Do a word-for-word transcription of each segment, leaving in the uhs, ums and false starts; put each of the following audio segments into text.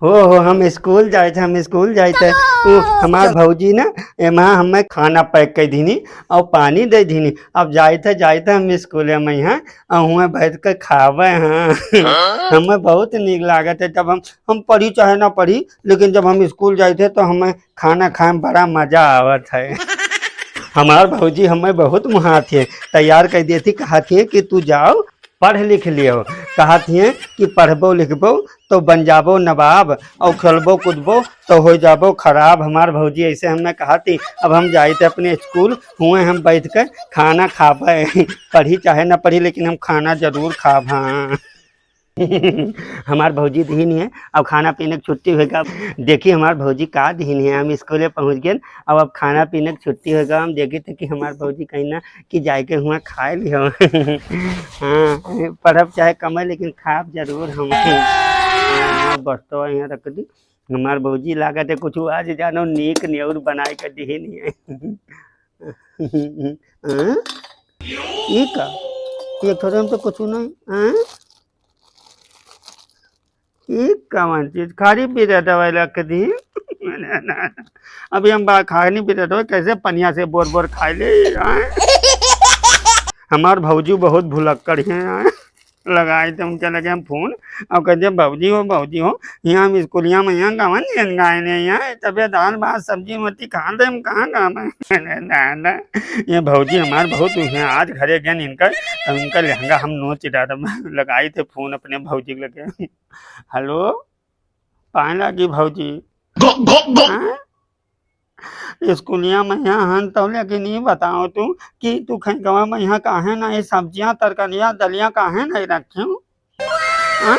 हो, हो, हम स्कूल जाइत है, हम स्कूल जाइत है। उ, हमार भौजी ना, एमा हमें खाना पैक कर दीनी और पानी दे दीनी। अब जाइत है, जाइत है हम स्कूल में यहाँ, और हुएं बैठ के खावे हैं। हमें बहुत नीक लागत है, जब हम, हम पढ़ी चाहे ना पढ़ी, लेकिन जब हम स्कूल जाइत है, तो हमें खाना खाए में बड़ा मजा आवत है। हमार भौजी हमें बहुत मुहात है, तैयार कर देती, कहत है कि तू जाओ, पढ़ लिख लियो। कहत हिए कि पढ़बो लिखबो तो बन जाबो नवाब, और खेलबो कूदबो तो हो जाबो खराब। हमार भौजी ऐसे हमें कहती। अब हम जाइत है अपने स्कूल, हुएं हम बैठ के खाना खाबे। पढ़ी चाहे ना पढ़ी, लेकिन हम खाना जरूर खाब। हाँ। हमार भौजी दिहिन है, अब खाना पीने की छुट्टी होगा। देखी हमार भौजी का दिहिन है, हम स्कूले पहुँच गए, अब, अब खाना पीने की छुट्टी होगा। हम देखी थे कि हमार भौजी कहीं ना कि जाए के हुआ खाए लियो। हाँ, पढ़ब चाहे कमे, लेकिन खाब जरूर हम। हाँ, बस्तवा यहाँ रख दी। हमार भौजी लागत है कुछ आज जानो नीक नेउर बनाए के दिहिन है। हाँ? ई का? ये थोड़े में तो कुछ नहीं। हाँ? ई कवन चीज? खाली ब्रेडवा रख दी। अभी हम बा-, खानी ब्रेडवा कैसे पनिया से बोर बोर खाए ले, आए? हमार भौजी बहुत भुलक्कड़ हैं, आए? लगाए थे उनके लगे हम फोन, और कहते, "भौजी हो, भौजी हो, यहाँ हम स्कूलिया में यहाँ गवन जन गाए ने, यहाँ तबे दाल भात सब्जी मोती खा दे, हम कहाँ गावे?" अरे दादा, ये भौजी हमार बहुत हुई हैं, आज घरे गए इनकर, तब इनका लहंगा हम नोच डालब। लगाए थे फोन अपने भौजी के लगे। हेलो, पाए लागी भौजी। हाँ? स्कूलिया में यहाँ हन तो, लेकिन ये बताओ तू कि तू खैकवा में यहाँ काहे ना ये सब्जियाँ, तरकारियाँ, दलिया काहे नहीं रखे हो? हाँ?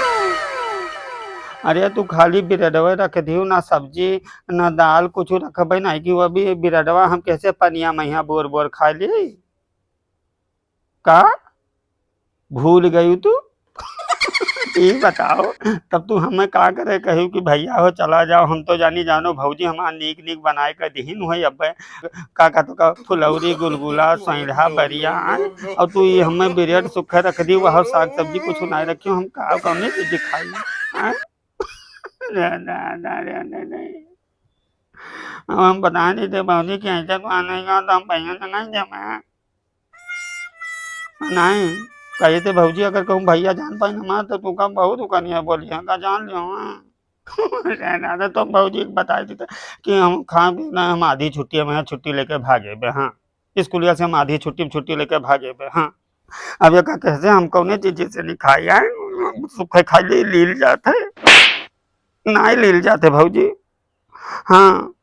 अरे तू खाली ब्रेडवे रख दियो, ना सब्जी, ना दाल, कुछ रखबे नहीं कि वो भी ब्रेडवा हम कैसे पनिया में यहाँ बोर बोर खा ली? का? भूल गयू तू? ई बताओ, तब तू हमें का करे कहू कि भैया हो चला जाओ, हम तो जानी जानो भौजी हमार नीक नीक बनाए के दिहिन होई। अब का का तो का फुलौरी, गुलगुला, सैंधा, बरिया, आय? और तू ये हमें ब्रेड सुखे रख दी, वह साग सब्जी कुछ नहीं रखी, हम का कौने चीज खाई? आय? रे, रे, रे, रे, रे, रे। अब हम बता देते भौजी कि ऐसे तो आने का तो हम भैया से नहीं देवे। नहीं, कहे थे भौजी, अगर कहूँ भैया जान पाए हमार, तो तू का बहुत उकनिया बोली है, का जान लियो, हाँ। दादा, तो भौजी के बताई देते कि हम खा पी ना, हम आधी छुट्टी में छुट्टी लेके भागे बे, हाँ। स्कूलिया से हम आधी छुट्टी में छुट्टी लेके भागे बे, हाँ। अब ये का कैसे हम कौने चीज से नहीं खाई आए, सुखे खाई ले, लील जात है, नहीं लील जाते भौजी। हाँ,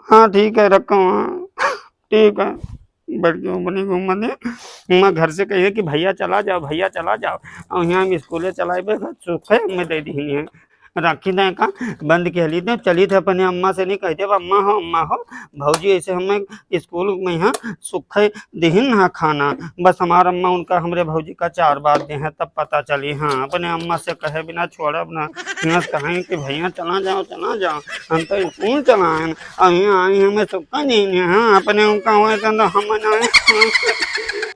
हाँ, ठीक है, रखो, हाँ। ठीक है, बड़की बनी घूमने। मैं घर से कहिए कि भैया चला जाओ, भैया चला जाओ, और यहाँ हम स्कूले चलाए बे, घर सुखे में दे दी है। राखी दे का बंद कह ली थे, चली थे अपने अम्मा से नहीं कहते, "अम्मा हो, अम्मा हो, भौजी ऐसे हमें स्कूल में यहाँ सुखे दिहिन ना खाना।" बस हमार अम्मा उनका हमरे भौजी का चार बात दे हैं, तब पता चली। हाँ, अपने अम्मा से कहे बिना छोड़ब ना। यहाँ से कहें कि भैया चला जाओ, चला जाओ, हम तो स्कूल चलाएं, अभी आई हमें सुखा नहीं है। हाँ, अपने उनका हुआ तो हम जाए।